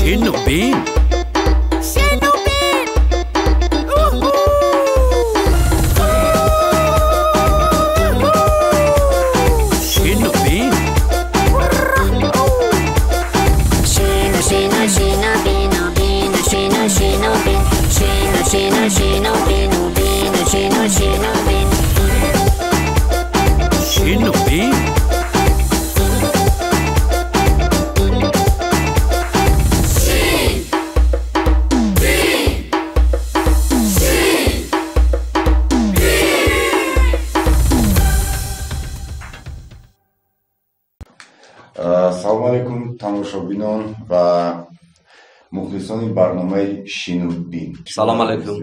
Шинубин. Шинубин. Шинубин. Шину, шину, шину, бину, бину, шину, шину, бин. Шину, шину, шину, бину, бину, шину, шину, бин. Шинубин. Салом алейкум, тамошобинон ва мухлисони барномаи Шинубин. Салом алейкум.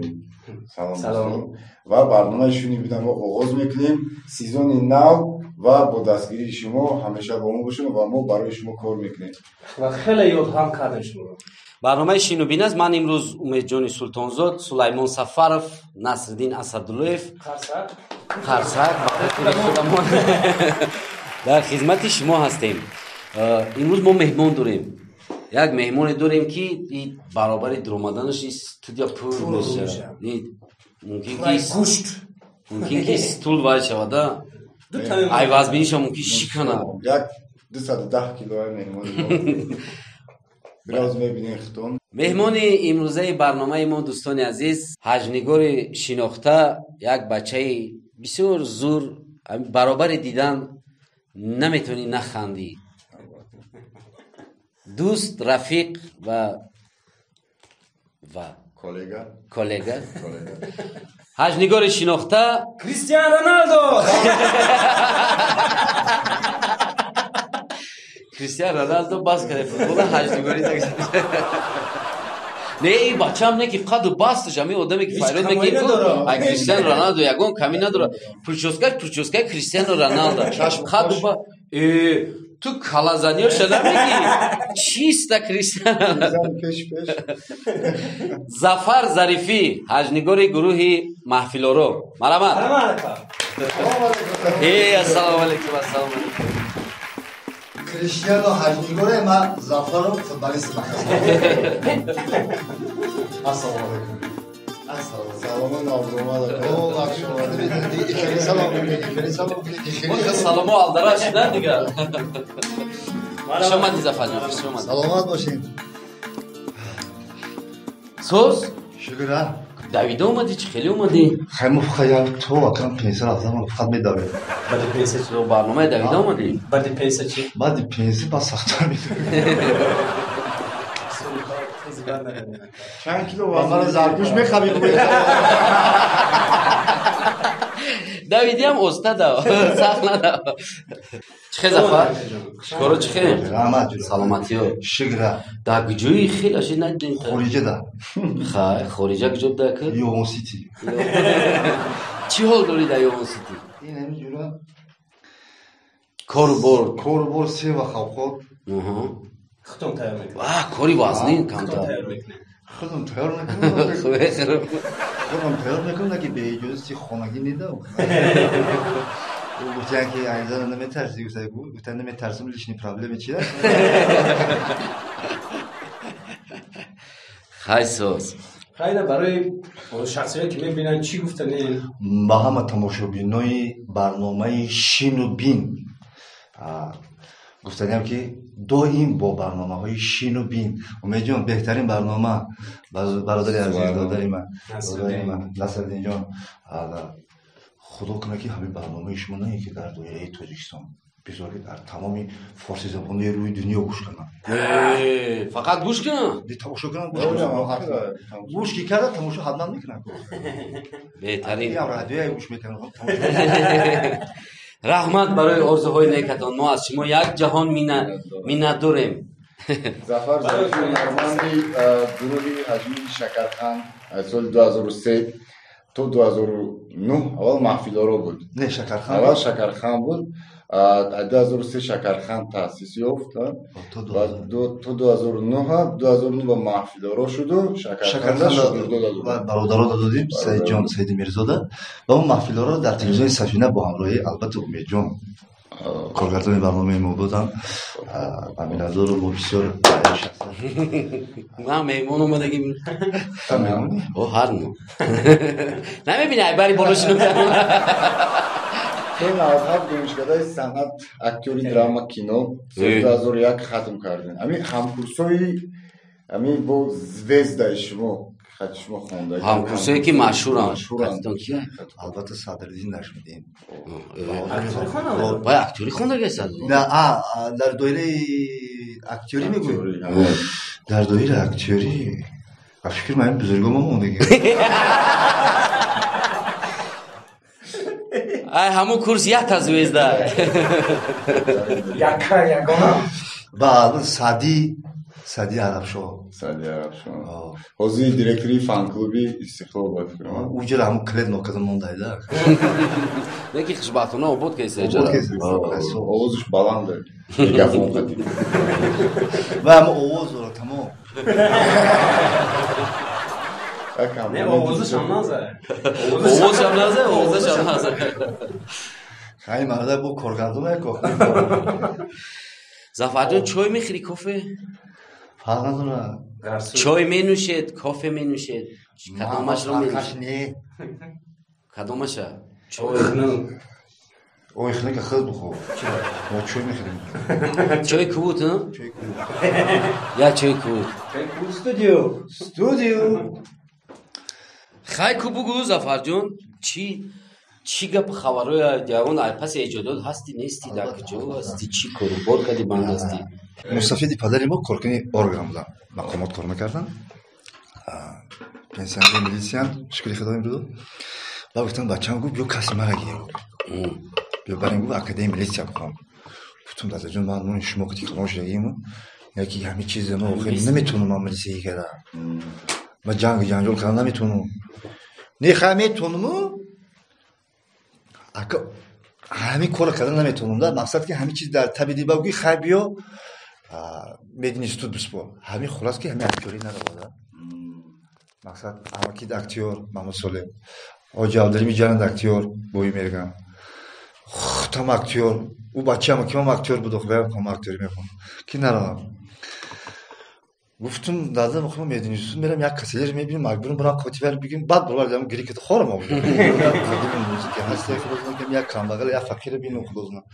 Салом. Ва барномаи Шинубин мо оғоз мекунем. Сезони нав ва бо дастгирии шумо ҳамеша бо мо бошед ва мо барои шумо кор мекунем. Ва хеле ёд ҳам кардем шуморо. Барномаи Шинубин аст. Ман имрӯз Умедҷони Султонзод, Сулаймон Сафаров, Насриддин Асадуллоев, Қарсак, Қарсак ба хотири худамон дар хизмати шумо ҳастем. Имрӯз мо меҳмон дорем. Як меҳмоне дорем, ки баробари дуромаданаш студия пур мешавад. Мумкин ки гӯшт, мумкин ки стул вай шавад, ай вазбиниша мумкин шиканад. Як 210 килои меҳмони мо. Бироз мебинем хитон. Меҳмони имрӯзаи барномаи мо, дӯстони азиз, ҳаҷнигори шинохта, як бачаи бисёр зур, баробари дидан наметавонӣ нахандӣ. Дӯст, рафиқ ва коллега, коллега, ҳаҷнигори шинохта Кристиан Роналдо. Кристиан Роналдо бас карда футбола, ҳаҷнигорӣ. Не, ин бачаам не ки қаду басташ, ҳамин одаме ки фарёд мекунад, ай Кристиан Роналдо ягон камӣ надорад. Прическаш, прическаи Кристиано Роналдо. Қаду ба ту калазаниёша намегӣ, чиста Кристиан. Пеш пеш. Зафар Зарифӣ, ҳаҷнигори гурӯҳи Маҳфилоро. Марҳамат. Ассалому алайкум, ассалому алайкум. Кристиано ҳаҷнигоре, ман Зафаров футболисти махсус. Ассалому алайкум. Салому навзомад. Салому алдараш на дигар. Хуш омадӣ, Зафарҷон, хуш омадӣ. Саломат бошед. Соз? Шукр. Давида омадӣ, чӣ хеле омадӣ? Хай мо фақат то акам пенсия рафтам, фақат медавем. Баъди пенсия чӣ? Барномаи давида омадӣ? Баъди пенсия чӣ? Баъди пенсия бас сахттар медавем. Чанд кило вазн? Заргӯш мехабӣ. Давидиам оста дав, сахт надав. Чӣ хел, Зафар? Коро чӣ хел? Раҳмат. Саломатиё. Шукр. Дар куҷои хел аши надидем? Хориҷа да. Хай, хориҷа куҷо буда ки? Ёвон Сити. Чӣ ҳол дорӣ дар Ёвон Сити? Ин ҳамин ҷура. Кору бор. Кору бор се вақт авқот. Худтон тайёр мекунед? Кори вазнин камтар. Худам тайёр мекунам. Худам тайёр мекунам, ки беиҷозати хонагӣ недам. Гуфтан ки айзана наметарсӣ, гуфтан наметарсам, лични проблеми чи аст? Хай соз. Хайна барои шахсиёне ки мебинанд чӣ гуфтанед? Ба ҳама тамошобинои барномаи Шинубин гуфтаниям ки доим бо барномаҳои Шинубин. Умедҷон, беҳтарин барнома, бародари азиз, додари ман, Насриддинҷон, худо кунад ки ҳамин барномаи шумо на ин ки дар доираи Тоҷикистон, бисёр ки дар тамоми форсизабонои рӯи дунё гӯш кунанд. Фақат гӯш кунанд? Тамошо кунанд, гӯш ки карда тамошо ҳатман мекунанд. Беҳтарин. Радиоя гӯш мекунанд. Раҳмат барои орзуҳои некатон. Мо аз шумо як ҷаҳон миннат дорем. Зафар Зарифӣ, ҳунарманди гурӯҳи ҳаҷмии Шакарханд, аз соли 2003 то 2009 аввал Маҳфилоро буд. Не, Шакарханд. Аввал Шакарханд буд. Аз 2003 Шакарханд таъсис ёфт. То 2009, 2009 ба Маҳфилоро шуду Шакарханда шогирдо додем. Бародаро додем, Саидҷон, Саиди Мирзода. Ва он Маҳфилоро дар телевизиони Сафина бо ҳамроҳии албатта Умедҷон. Коргардони барномаи мо буданд. Аминадору мо бисёр ман меҳмон омадагим. О, ҳар мо. Намебини айбари болошино. Соли 97 донишкадаи санъат, актёри драма, кино соли 2001 хатм кардем. Ами ҳамкурсои ами бо звездаи шумо хати шумо хонда. Ҳамкурсое ки машҳуранд. Албатта Садриддин Нашмиддин. Вай актёри хондагай Садриддин? На, дар доираи актёрӣ мегӯем. Дар доираи актёрӣ ба фикр ман бузургом мондагӣ. Ай ҳамун курс якта звезда. Якка ягона. Ба Сади Сади Арабшо. Сади Арабшо. Ҳозир директори фан-клуби Истиқлол ба фикрам. Уҷара ҳамун клет нокада мондайда. Леки хушбахтона обод кайса. Обод кайса. Овозаш баланд мегафон қадим. Ва ҳама овоз дорад тамом. Не, овозашам наза. Овозашам наза, овозашам наза. Хай марда бо коргардон яко. Зафарҷон чой мехӯри, кофе? Фарқ надорад. Чой менӯшед, кофе менӯшед? Кадомашро менӯшед? Кадомаша? Чой. Ой, хнека худ бихӯр. Мо чой мехӯрем. Чой кубут, а? Чой кубут. Я чой кубут. Чой кубут студио. Студио. Хай ку бугӯ Зафарҷон, чӣ гап хабарҳоя ҷавон паси эҷодот ҳасти нести, дар куҷо ҳасти, чӣ корубор кади банд ҳасти? Мустафиди падари мо коркуни орган буданд, мақомот кор мекарданд, пенсионери милисиянд, шукри худо имрӯз. Ба гуфтам бачаам гуфт биё каси мара гир, биё барем гуфт академияи милисия бихонам. Гуфтам дадаҷон ман мони шумо қити калон шудагим, яки ҳамин чизе ма охир наметавонам ман милисия карда, ман ҷангу ҷанҷол карда наметавонам. Не хай метавонаму ака ҳамин корро карда наметавонам да, мақсад ки ҳамин чиз дар таби диба гӯи хай биё мединститут биспор. Ҳамин хулас ки ҳамин актёрӣ наравода. Мақсад амакид актёр Маҳмуд Солеҳ, Ҳоҷи Абдулими Ҷанад актёр бои мергам, худам актёр, ӯ бачаам кимам актёр буд, охирам кам актёрӣ мехонд, ки наравам. Гуфтум дада мехоҳам мединститут мерам, як каселер мебинам, маҷбурам бурам котибар бигим, баъд бурвар дам гири ката хорам об. Музика ҳаст, як худо знад, як камбағал, як фақир бинам худо знад.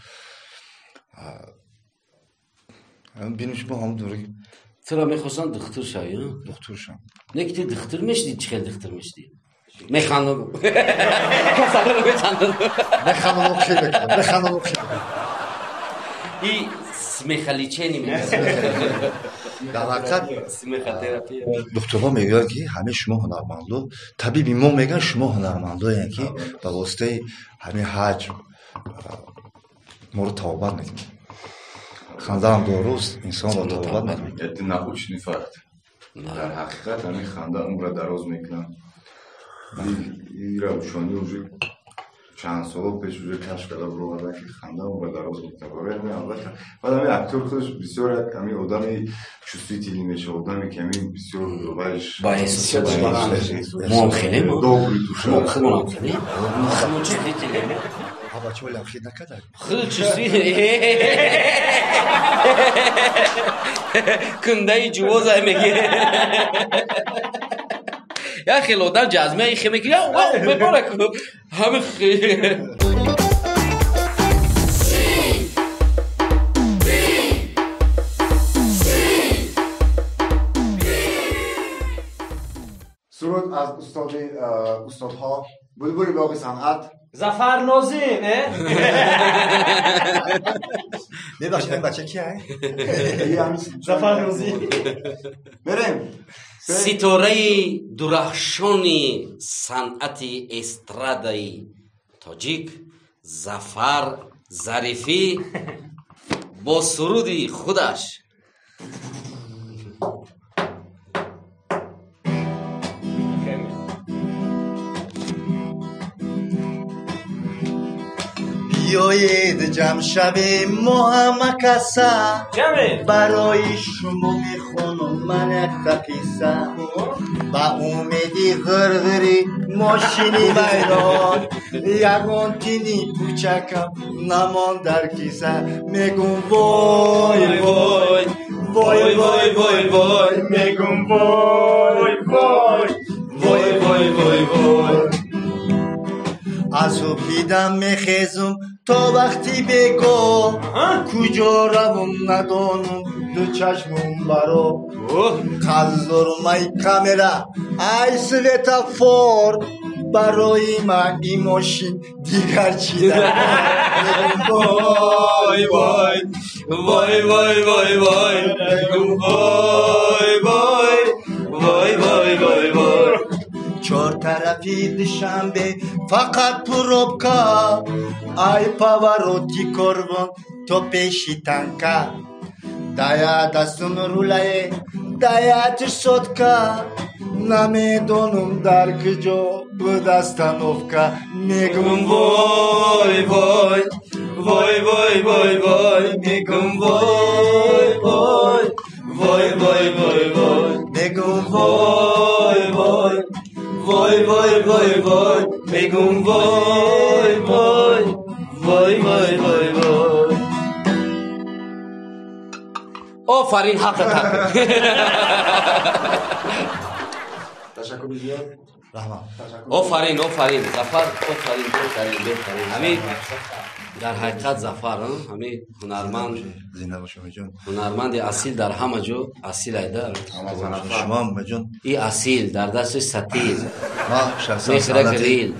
Бинам шумо ҳам дур. Туро мехостанд духтур шавӣ, а? Духтур шавам. Не ки ту духтур мешудӣ, чӣ хел духтур мешудӣ? Механдам. Касалро механдам. Механдам, хел мекунам. Механдам, хел. И смехолечение мекунам. Дар ҳақиқат смехотерапия. Духтурҳо мегӯянд ки ҳамаи шумо ҳунармандо, табиби мо мегӯянд шумо ҳунармандоянд ки ба воситаи ҳамин ҳаҷм моро табобат мекунед. Хандаам дуруст инсонро табобат мекунад. Это научный факт. Дар ҳақиқат ҳамин ханда умрро дароз мекунад. Ира учёни уже чанд сол пеш уже кашф карда баровардан ки ханда умрро дароз мекунад. Барои ҳамин албатта баъд ҳамин актёр худаш бисёр як ҳамин одами чувствительный мешавад, одаме ки ҳамин бисёр вайш ба эҳсосот моам хеле добрый душа. Мо худмонам хеле худмон чувствительный. А бачаҳо лямхид накарда? Худ чувствительный. Кундаи ҷувоза мегир. Я хел одам ҷазмия ихе мекунӣ, мебора ку. Ҳами суруд аз устоди устодҳо булбули боғи санъат Зафар Нозим, э? Мебахшед, ин бача кия? Зафар Нозим. Мерем. Ситораи дурахшони санъати эстрадаи тоҷик Зафар Зарифӣ бо суруди худаш. Биёед ҷамъ шавем мо ҳама каса, барои шумо мехонам ман якта қисса. Ба умеди ғирғири мошини вайрон, ягон тини пучакам намон дар киса. Мегум вой вой вой вой вой вой, мегум вой вой вой вой вой вой. Аз субҳидам мехезум то вақти бегоҳ, куҷо равум надонум ду чашмум баро. Қарздорум ай камера, ай светофор, барои ман ин мошин дигар чӣ дар. Вой вой вой вой вой вой, мегум вой вой вой вой вой вой. Чор тарафи Душанбе фақат пробка, ай повороти корвон то пеши танка. Дая дастум рулае, дая сотка, намедонум дар куҷо буд остановка. Мегум вой вой вой вой вой вой, мегум вой вой вой вой вой вой, мегум вой вой вой вой вой вой, мегум вой вой вой вой вой вой. Офарин, ҳаққат ҳақ. Ташаккур зиёд. Раҳмат. Офарин, офарин, Зафар, офарин, беҳтарин, беҳтарин. Ҳамин дар ҳақиқат Зафар, ҳамин ҳунарманд. Зинда бош Умедҷон. Ҳунарманди асил дар ҳама ҷо асил айда. Шумо Умедҷон. И асил дар дасти сатил. Ма шахсан мехра грил.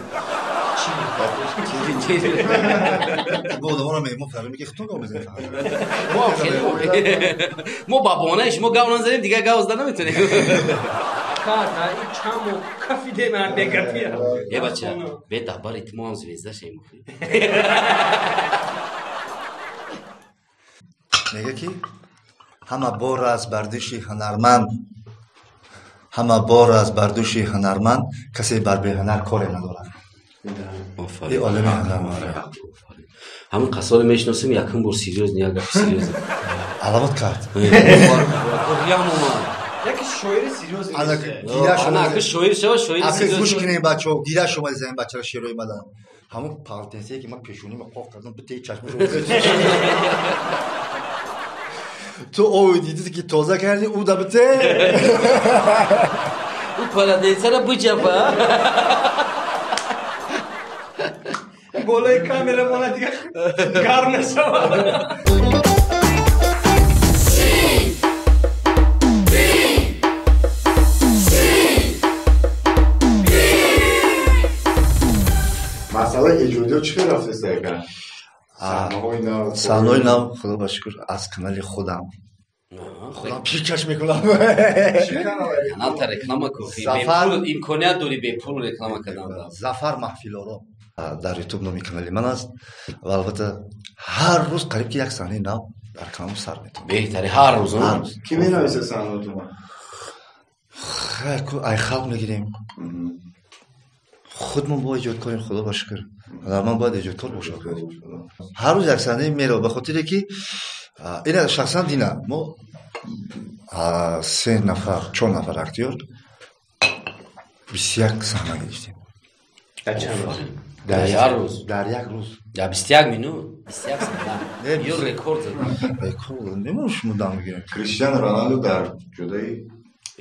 Бо одамонро меҳмон фармем ки худтон гап мезанед. Мо ба баҳонаи шумо гап назанем, дигар гап зада наметавонем. Э бача, бе дабари ту мо ҳам звезда шем. Мега ки ҳама бор аз бардуши ҳунарманд, ҳама бор аз бардуши ҳунарманд, касе бар беҳунар коре надорад. Ин олами ҳунарманд. Ҳамин қасоро мешиносем, якум бор серьёз, як гапи серьёз. Алавот кард. Ям омад. Яке шоири серьёз. Ана, шоир шава, шоири серьёз. Гӯш кунем бачаҳо, дида шумо зан бачаро шерои мадан. Ҳамон палтенсие ки ман пешонима қоқ кардам, битаи чашмашо. Ту ов дидӣ ки тоза кардӣ, ӯ да бите. Ӯ палатенсияро биҷафа. Болои камера мона дигар гарм нашавад. Масъалаи эҷодиё чӣ хел рафтест яка? Саҳнаҳои нав, саҳнаҳои нав, худо ба шукр, аз канали худам. Худам пиркаш мекунам. Каналта реклама кун. Имконият дорӣ бепул реклама кардан. Зафар Маҳфилоро дар Ютуб номи канали ман аст ва албатта ҳар рӯз қариб ки як саҳнаи нав дар каналам сар метавонам. Беҳтари ҳар рӯз. Кӣ менависад саҳнаҳотонро? Ай халқ мегирем. Худмон бояд эҷодкорем, худо ба шукр. Ҳунарманд бояд эҷодкор бошад. Ҳар рӯз як саҳнаи меро, ба хотире ки ина шахсан дина мо се нафар, чор нафар актёр 21 саҳна гирифтем. Дар як рӯз? Дар як рӯз. Дар 21 минут? 21 саҳна. Ё рекорд зад. Рекорд немонам шумо дам бигирем. Криштиану Роналду дар ҷодаи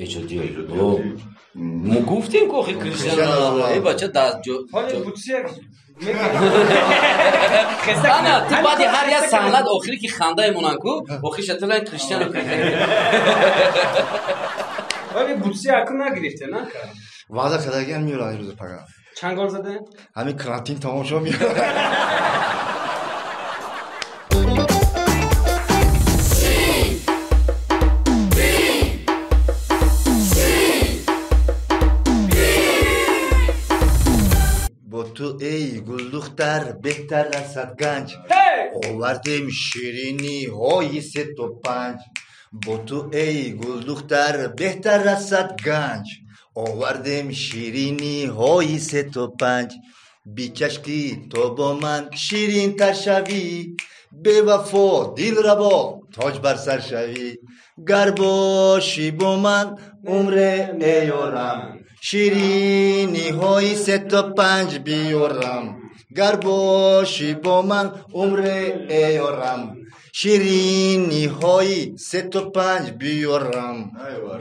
эҷодиё. Мо гуфтем ки охи Криштиану Роналду э бача дар ҷо ҳоли бутсия ана ту баъди ҳар як саҳнат охире ки ханда мемонанд ку охиша ту лайн Криштиану. Вале бутсия аку нагирифте на ка? Ваъда кардагиам меёрад имрӯз пага. Чанд гол заде? Ҳамин карантин тамом шуд меёрад. Ту эй гулдухтар беҳтар аз ганҷ, овардем шириниҳои сету панҷ. Бо ту эй гулдухтар беҳтар аз ганҷ, овардем шириниҳои сету панҷ. Бичашкӣ то бо ман ширинтар шавӣ, бевафо дилрабо тоҷ бар сар шавӣ. Гар бошӣ бо ман умре меёрам, шириниҳои сету панҷ биёрам. Гар бошӣ бо ман умре меёрам, шириниҳои сету панҷ биёрам.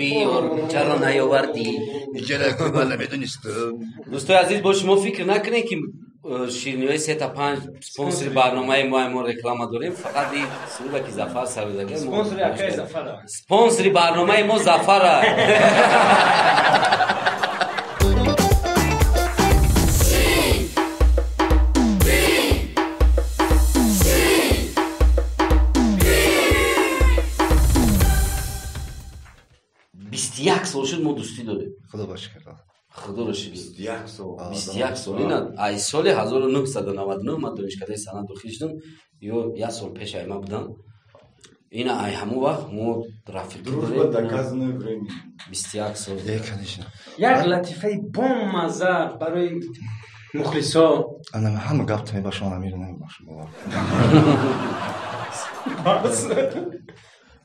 Биёр, чаро наёвардӣ? Чаро ки ман намедонистам. Дӯстои азиз, бо шумо фикр накунед ки шириниҳои сета панҷ спонсори барномаи мо, мо реклама дорем. Фақат ин суруда ки Зафар саруда. Спонсори акаи Зафара. Спонсори барномаи мо Зафара. Як сол шуд мо дӯстӣ дорем. Худо ба шукр. Худоро шукр. 21 сол. 21 сол. Ина аз соли 1999 ман донишкадаи санъат дохил шудам. Ё як сол пеш ай ма будам. Ина ай ҳамон вақт мо рафиқӣ дорем. Дружба доказанное время. 21 сол. Э, конечно. Як латифаи бомазза барои мухлисо. Ана ҳама гап тами ба шумо намир намебахшам, бовар.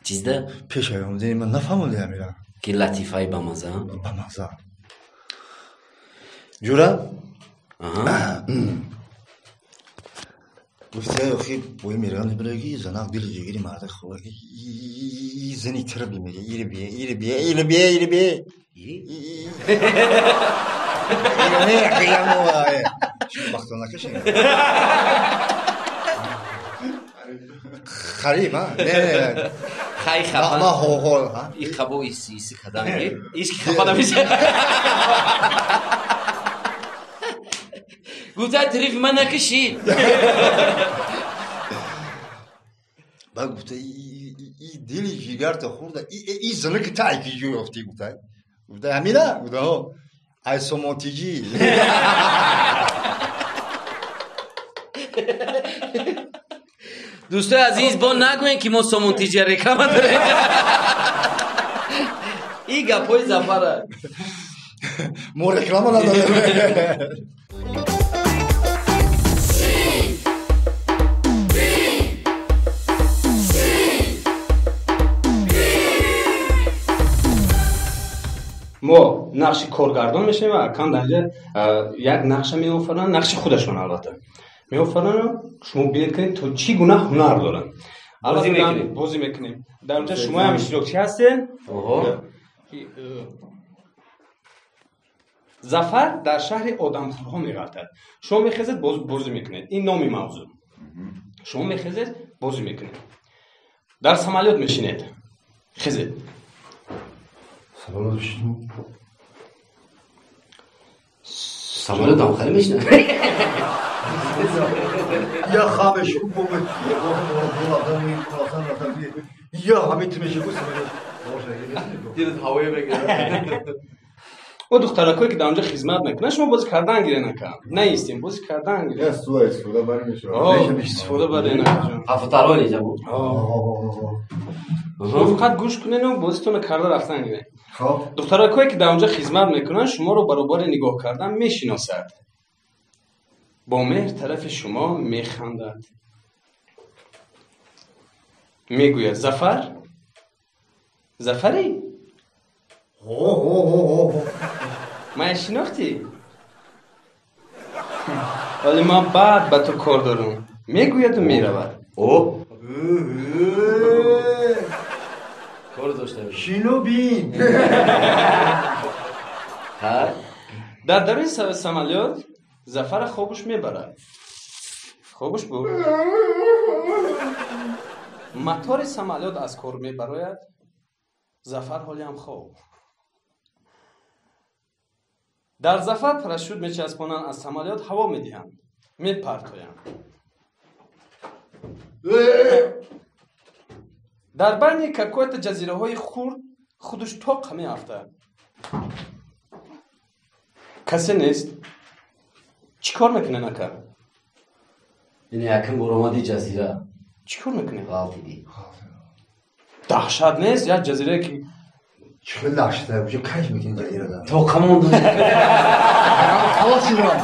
Чизда? Пеш ай омадани ман нафаҳмондем амира. Ки латифаи бамаза? Бамаза. Ҷура? Гуфтия охи бои мирган бираги занак дили ҷигири марда хӯра зани тира бимега ири бие ири бие ири бие ири бие бахтон накашем хариб а не не хай хафа ма хо хо и хабо иси иси кадан ишки хафа намеша. Гуфта тарифи ман накашид. Баъд гуфта и дили ҷигарта хӯрда и занаки та ки ҷо ёфтӣ гуфта. Гуфта ҳамина? Гуфта ҳо. Ай сомонтиҷӣ. Дӯстои азиз, бо нагӯем ки мо сомонтиҷия реклама дорем. И гапҳои Зафара. Мо реклама надорем. Мо нақши коргардон мешавем ва акам дар инҷа як нақша меофаранд, нақши худашон албатта меофаранд. Шумо бинед кунед то чӣ гуна ҳунар доранд. Бозӣ мекунем. Бозӣ мекунем. Дар инҷа шумоям иштирокчӣ ҳастед. Зафар дар шаҳри одамхӯрҳо меғалтад. Шумо мехезед, бозӣ мекунед. Ин номи мавзӯъ. Шумо мехезед, бозӣ мекунед. Дар самолёт мешинед. Хезед. Самолёт ҳам хеле мешинад. Я хамеш я ҳамин тимеши дилат ҳавое мегирад. О духтаракое ки дар онҷо хизмат мекунанд, шумо бозӣ кардан гирен ака. Наистем, бозӣ кардан гирен. Истифода барӣ мешавад. Истифода барен акаҷон. Ҳафтарои инҷа буд. Шумо фақат гӯш кунену бозитонро карда рафтан гирен. Духтаракое ки дар онҷо хизмат мекунанд, шуморо баробари нигоҳ кардан мешиносад. Бо меҳр тарафи шумо механдад. Мегӯяд: Зафар? Зафарӣ? Ман шинохтӣ? Вале ман баъд ба ту кор дорам. Мегӯяду меравад. Кор дошта. Шино бин. Дар даруни самолёт Зафара хобуш мебарад. Хобуш бурд. Мотори самолёт аз кор мебарояд. Зафар ҳолиам хоб. Дар Зафар парашют мечаспонанд, аз самолёт ҳаво медиҳанд, мепартоянд. Дар байни какой-то ҷазираҳои хурд худуш тоқ меафтад. Касе нест. Чӣ кор мекунед ака? Ин якум бор омади ҷазира. Чӣ кор мекунед? Ғалтидӣ. Даҳшат нест? Як ҷазирае ки Чӣ лашта, уже кайф мекунӣ ҷаира. То камон. Халос шудам.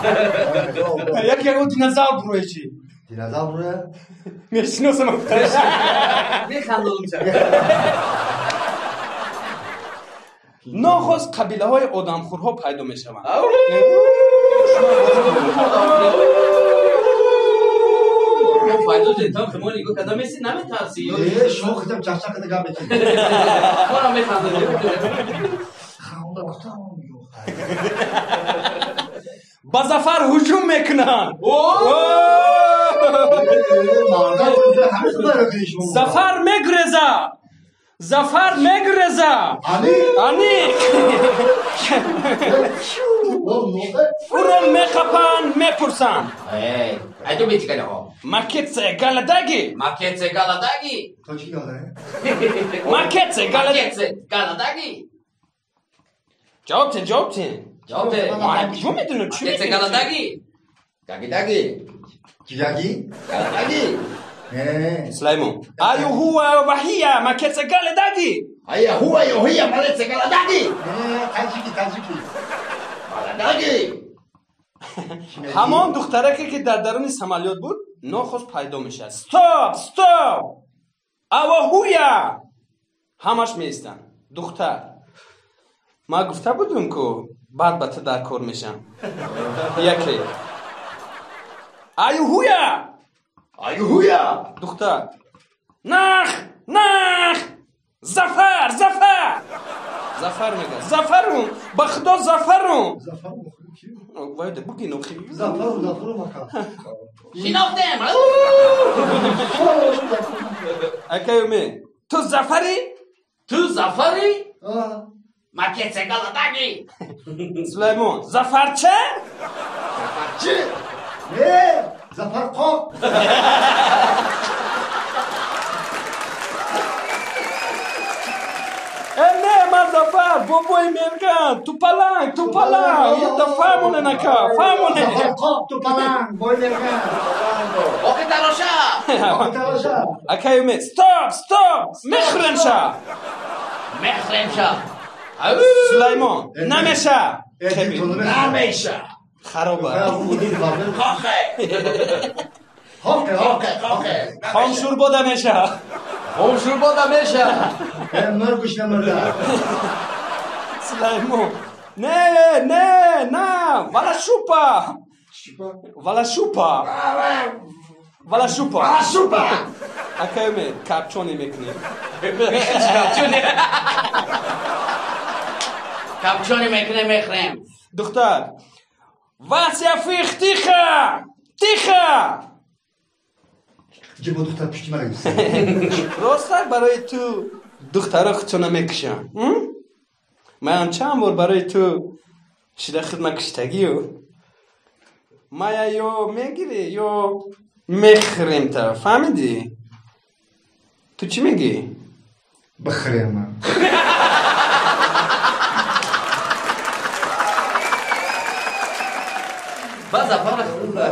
Як ягон динозавр буроя чи? Динозавр буроя? Мешиносам афташ. Механдонам. Нохост қабилаҳои одамхӯрҳо пайдо мешаванд. Пайдо шуд, мо нигоҳ карда меси наметарси. Шумо худам чақчақ карда гап мекунед. Мора механдонем. Ханда гуфтам. Ба Зафар ҳуҷум мекунанд. Зафар мегуреза. Зафар мегуреза. Аниқ. Ӯро мехапанд, мепурсанд. Айду битикадаҳо. Макетсе галадаги. Макетсе галадаги. Тоҷикӣ ёда? Макетсе галадаги. Галадаги. Ҷавоб тен, ҷавоб тен. Ҷавоб тен. Ман куҷо медонам чӣ Макетсе галадаги. Гаги-даги. Гаги? Галадаги. Сулаймон. Аю хуа вахия макетсе галадаги. Ая хуа юхия макетсе галадаги. Таҷики, таҷики. Галадаги. Ҳамон духтараке ки дар даруни самолёт буд, нохост пайдо мешавад. Стоп, стоп! Аваҳуя! Ҳамаш меистанд. Духтар. Ман гуфта будум ку баъд ба ту дар кор мешам. Яке. Аюҳуя! Аюҳуя! Духтар. Нах! Нах! Зафар! Зафар! Зафар мега. Зафарум! Ба худо Зафарум! Зафарум? Вайда бугин охи. Зафарум, Зафарум ака. Шинохтем! Акай уме. Ту Зафари? Ту Зафари? Макетсе галадаги. Сулаймон. Зафарча? Зафарчи? Не, Зафарқоқ. Не, ман Зафар, бобои мерган, тупаланг, тупаланг. Это фаҳмоне нака, фаҳмоне. Зафарқоқ, тупаланг, бой мерган. Охи тароша. Охи тароша. Акай умед, стоп, стоп, мехӯремша. Мехӯремша. Сулаймон, намеша. Намеша. Хароба. Хохе. Хохе, хохе, хохе. Хомшурбода меша. Хомшурбода меша. Мургуш намурда. Сулаймон. Не, не, на, валашупа. Валашупа. Валашупа. Валашупа. Акай умед, капчоне мекунем. Капчоне. Капчоне мекунем, мехӯрем. Духтар. Вася фих, тихо! Тихо! Ҷибо духтар пушти мара гирифт. Рост барои ту духтаро худшона мекушам. Ман чанд бор барои ту шида худ накуштагию. Мая ё мегирӣ, ё мехӯрем та. Фаҳмидӣ? Ту чӣ мегӣ? Бихӯрем ман. Ба Зафар хӯрда.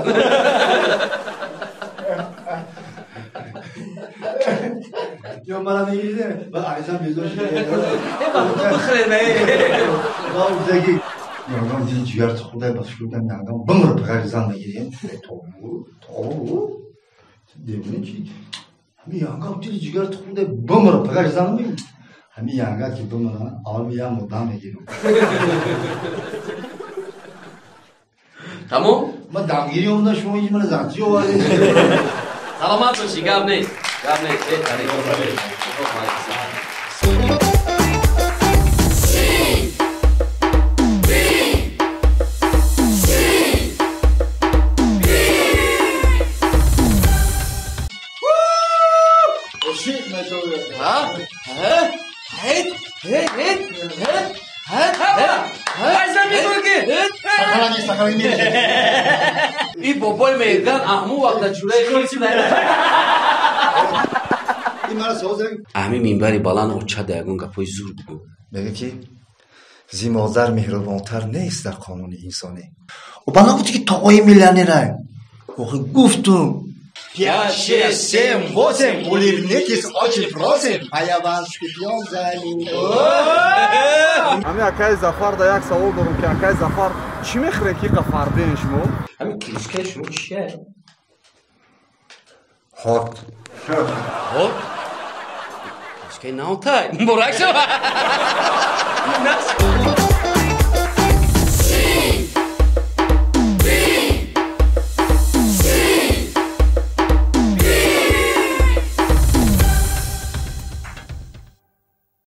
Ё мара мегиридем, ба аризам безор шуд. Ба худо бихӯрем. Ба узаги. Ягон дили ҷигарт хӯрда, ба фикр кардам, ягон бимр ба ғайри зан мегирем. То, то. Девона чи? Ҳами ягон дили ҷигарт хӯрда, бимр ба ғайри зан мегирем. Ҳами ягон ки бимра, аввал як муддам мегирем. Тамом? Ман дамгирӣ омадам, шумо инҷа мана занчи овардед. Саломат бошӣ, гап нест. Гап нест, беҳтарин. И бобои меган аҳму вақта ҷураи хирси Аҳми минбари баланд очада ягон гапҳои зур бугӯ. Мега ки зи модар меҳрубонтар нест дар қонуни инсонӣ. О ба нагуфти ки тоғои миллионерай. Охи гуфтум. 5, 6, 7, 8. Улыбнитесь, очень просим. А я вас пьем за. Ҳамин акаи Зафар да як савол дорам, ки акаи Зафар, чӣ мехӯре, ки иқа фарбеҳен шумо? Ҳамин кличкаи шумо чия? Ҳот. Ҳот? Кличкаи навтай. Муборак шава.